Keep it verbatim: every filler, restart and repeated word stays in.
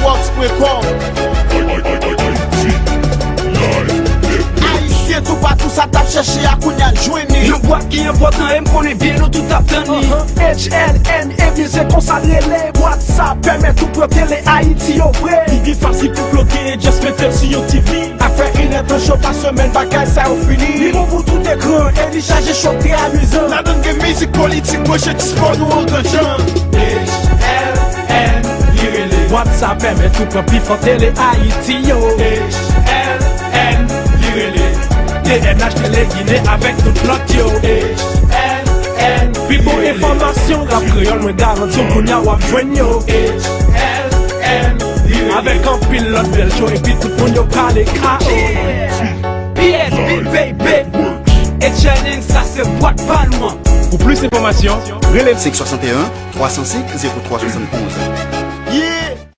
Fox pwen kòm. Ayisyen toupatou sa t ap chèche a kounye a jwenn li. Yon bwat ki enpòtan e m konnen byen nou tout ap tann li. H L N, ebyen se konsa l rele. Bwat sa pèmèt ou pran tele Ayiti yo vre. Li byen fasil pou ploge e just mete l sou yon T V. Apre inèdtan cho pa semèn bagay sa yo fini. Li bon pou tout ekran e li chaje cho trè amizan. Ladan l gen mizik, politik, manchèt, ti spò nou an gran jan. H L N li rele. Bwat sa pèmèt ou pran pi fò tele Ayiti yo. H L N li rele. T N H Tele Ginen avèk tout lòt yo. H L N pi bon enfòmasyon rap kreyòl mwen garanti w kounye a w ap jwenn yo. H L N li rele. Avèk anpil lòt bèl cho epi tout moun yo prale K O. P S B baby. H L N sa se bwat pa nou an. Pou plis enfòmasyon, rele senk swasanteyen, twa san senk, zewo twa swasann onz.